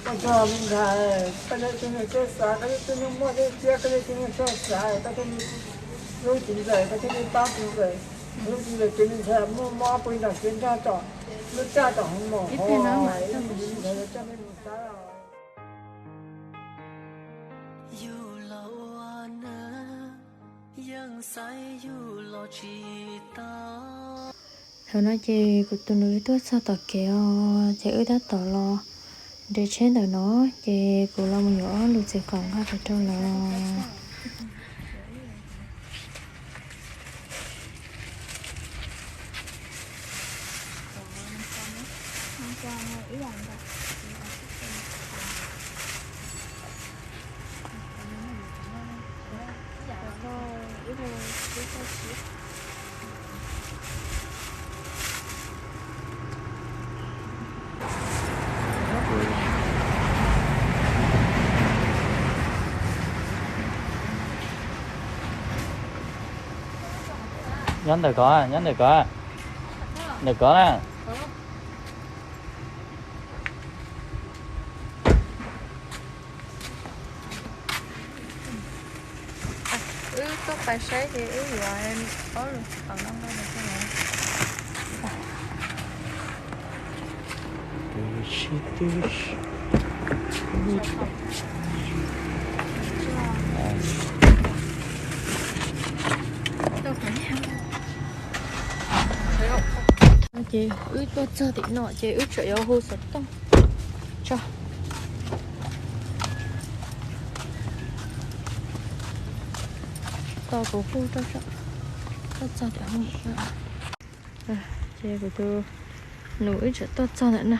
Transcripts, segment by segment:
Koj txog me ntxhais, koj yog ib tug neeg txawj xav, koj yog ib tug neeg muaj dej siab, koj yog ib tug neeg txawj xav, koj thiaj li hlub txiv ntxawm, koj thiaj li pab txiv ntxawm, hlub txiv ntxawm ces me ntxhais muaj mob pw nram tsev nrog tom lub txaj tom hoo maum hov, ib me ntxhais coj nej mus xav. Thaum no ces kuv tus nus wb tuaj txog tom kev os, ces wb tab tom los nres tsheb ntawm no, ces kuv los mus yuav ob lus txiv qaum nqa rau rau lawv. Nyob ntawm ko, nyob ntawm ko, ntawm ko na. Wb tuaj pais saib ces wb yuav ob lus txiv qaum no nqa rau lawv. Ces wb tuaj txog tim no ces wb tseem yuav hu xov tooj tso. Tos kuv hu rau, tuaj txog tim hoo. Ces kuv tus nus wb tseem tuaj txog ntawm no.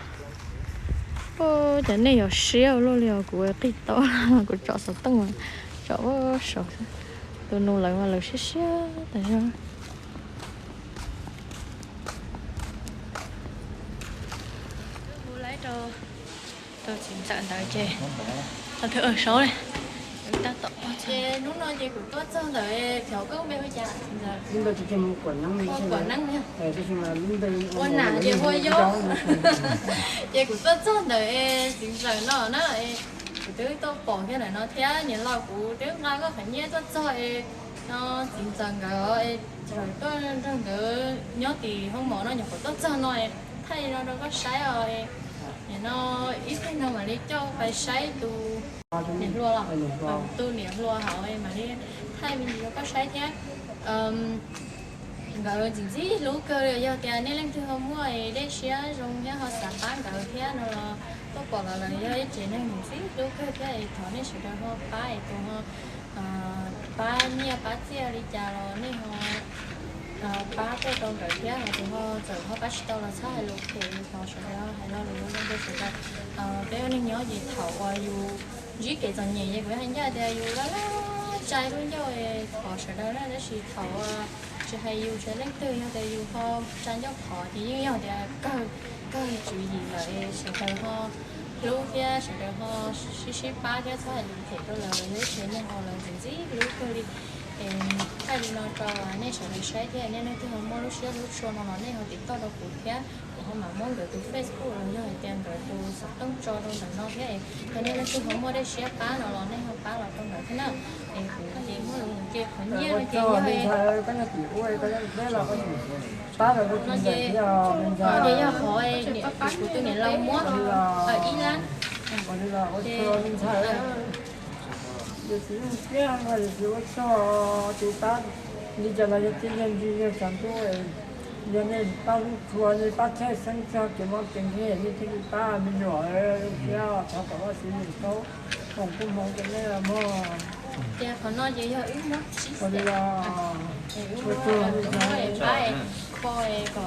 Cas nej yuav siab ua luaj li os, kuv qij tau, kuv tsom xov tooj, tsom ua saud xwb. Tus nus lawv mas lawv siab siab tas zog. Hu lawv rau tus txiv ntxawm ntawd ces, tus thawj saud ne, tab tom, ces hnub no ces kuv tuaj txog ntawm, thaum koj npe hu cas? Kuam Neeb, ua nam ces hu Yob. Ces kuv tuaj txog ntawm txiv ntxawm no na, kuv twb tuaj pom kiag ntawm no thiab, niam laus kuv twb nqa koj qhov nyiaj tuaj txog es, no txiv ntxawm nkawd es txawm tuaj nrog nkawd nyob tim hoob mom no nyuam qhuav tuaj txog no es thaij li no rau koj saib os. Nim no ib pliag no mam li coj pais saib tus niam hluas los, tus niam hluas hauv mam li thaij me ntsis rau koj saib thiab. Nkawd ntxim ntxim hlub kawg li, yog tias nej leej twg ho muaj dej siab zoo thiab ho xav pab nkawd thiab no los tuaj pom nkawd lawm, yog ib tsev neeg ntxim ntxim hlub kawg thiab es thov nej sawv daws ho pab es tus ho pab nyiaj pab txiaj li cas los nej ho pab tuaj rau nkawd thiab, ho tus ho txawm ho pab tsis tau los txhob hais lus phem, thov sawv daws ho hais lo lus zoo rau sawv daws. Peb ua neeg nyob ces thaum uas yus ntsib kev txom nyem ces kuv hais ncaj tias yus laj laj tsa lub ncauj thov sawv daws na, tab sis thaum uas tsis hais yus tsis hais leej twg, yog tias yus ho tsa ncauj thov ces yeej yog tias kawg, kawg tswv yim lawm es sawv daws ho hlub thiab sawv daws ho sib sib pab thiab txhob hais lus phem rau lawv, yog ib tsev neeg uas lawv ntxim ntxim hlub kawg li. Es thaij li no rau nej sawv daws saib thiab, nej leej twg ho muaj lub siab hlub tshua no los nej ho tiv toj rau kuv thiab, kuv ho mam muab nkawd tus Facebook los yog hais tias nkawd tus xov tooj tso rau ntawm no thiab es yog nej leej twg ho muaj dej siab pab no los nej ho pab los rau nkawd thiab na. Es kuv ces muab lus ces qhov nyiaj no ces yog, no ces, no ces yog qhov kuv tus niam laus muab ib lab. Ces ua tsaug, ua tsaug, tiv pab li cas los yog tib neeg ntxwg yog tshav ntuj, yog nej pab lub tshua, nej pab txhawj xeeb txog kev mob kev nkeeg, nej thiaj li pab me nyuam thiab thov kom Vajtswv nyeem tau foom koob hmoov rau nej mog. Ces qhov no ces yog wb muab tsib xees, wb muab pab kho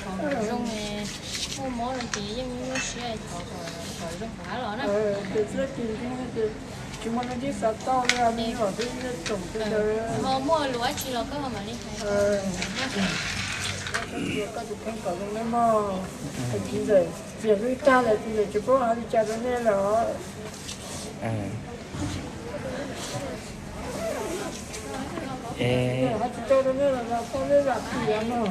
kom thov zoo, muaj mob no ces yeej nyuaj siab thov kom zoo kom los na. Ces txij kiag ces tsis muaj leej twg xav tau li, me nyuam twb tsoom, ho muaj lus dab tsi los koj ho mam li hais. Koj tus kheej kom zoo nawb mog. Txiv ntxawm tias lub tag lawm, txiv ntxawm tsis paub hais li cas rau nej lawm. Hais tsis tau rau nej los poj nej lam tias mog.